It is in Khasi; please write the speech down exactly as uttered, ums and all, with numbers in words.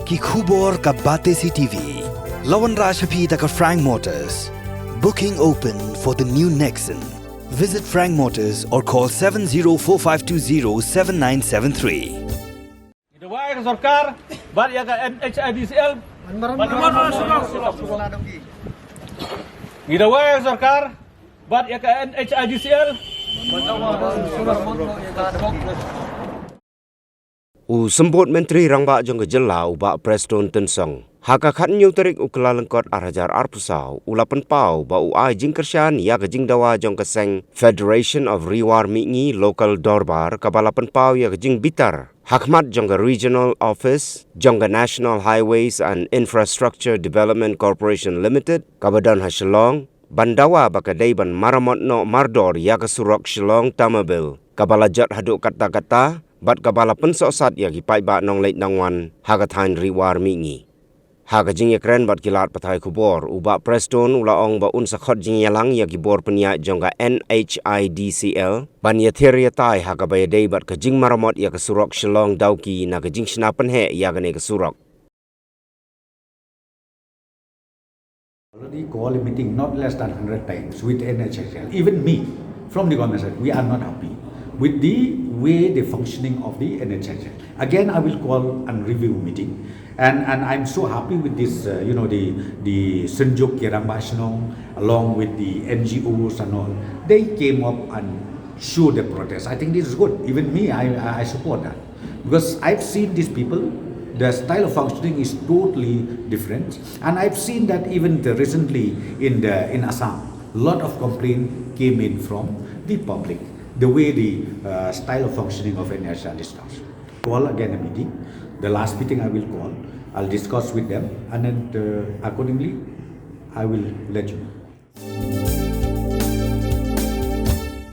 Ki khubor ka Batesi T V. La wanrah sha phi da ka Frank Motors. Booking open for the new Nexon. Visit Frank Motors or call seven zero four five two zero seven nine seven three. Ngi dawa ïa ka sorkar bad ïa ka N H I D C L. Ngi dawa ïa ka sorkar bad ïa ka N H I D C L. U Symbud Myntri Rangbah jong ka jylla u Bah Prestone Tynsong, ha ka khathynñiew tarik u Kyllalyngkot ar hajar arphew saw, u la pynpaw ba u ai jingkyrshan ïa ka jingdawa jong ka seng Federation of Ri War Mihngi Local Dorbar kaba la pynpaw ïa ka jingbitar ha khmat jong ka Regional Office jong ka National Highways and Infrastructure Development Corporation Limited kaba don ha Shillong, ban dawa ba ka dei ban maramot noh mardor ïa ka surok Shillong Tamabil kaba la jot haduh katta katta bad kaba la pynsohsat ïa ki paidbah nongleit nongwan ha ka thaiñ Ri War Mihngi. Ha ka jingïakren bad ki lad pathai khubor, u Bah Prestone u la ong ba un sa khot jingïalang ïa ki bor pynïaid jong ka N H I D C L ban ïathir ïatai ha kaba ïadei bad ka jingmaramot ïa ka surok Shillong Dawki na ka jingshna pynheh ïa kane ka surok. Already call a meeting not less than hundred times with N H I D C L. Even me, from the government side, we are not happy with the way the functioning of the N H I D C L. Again, I will call and review meeting. And, and I'm so happy with this, uh, you know, the, the Synjuk ki Rangbah Shnong, along with the N G Os and all. They came up and showed their protest. I think this is good. Even me, I, I I support that. Because I've seen these people, their style of functioning is totally different. And I've seen that even the, recently in, the, in Assam, lot of complaint came in from the public, the way the uh, style of functioning of N H I D C L is. Call again a meeting. The last meeting I will call. I'll discuss with them, and then uh, accordingly, I will let you know.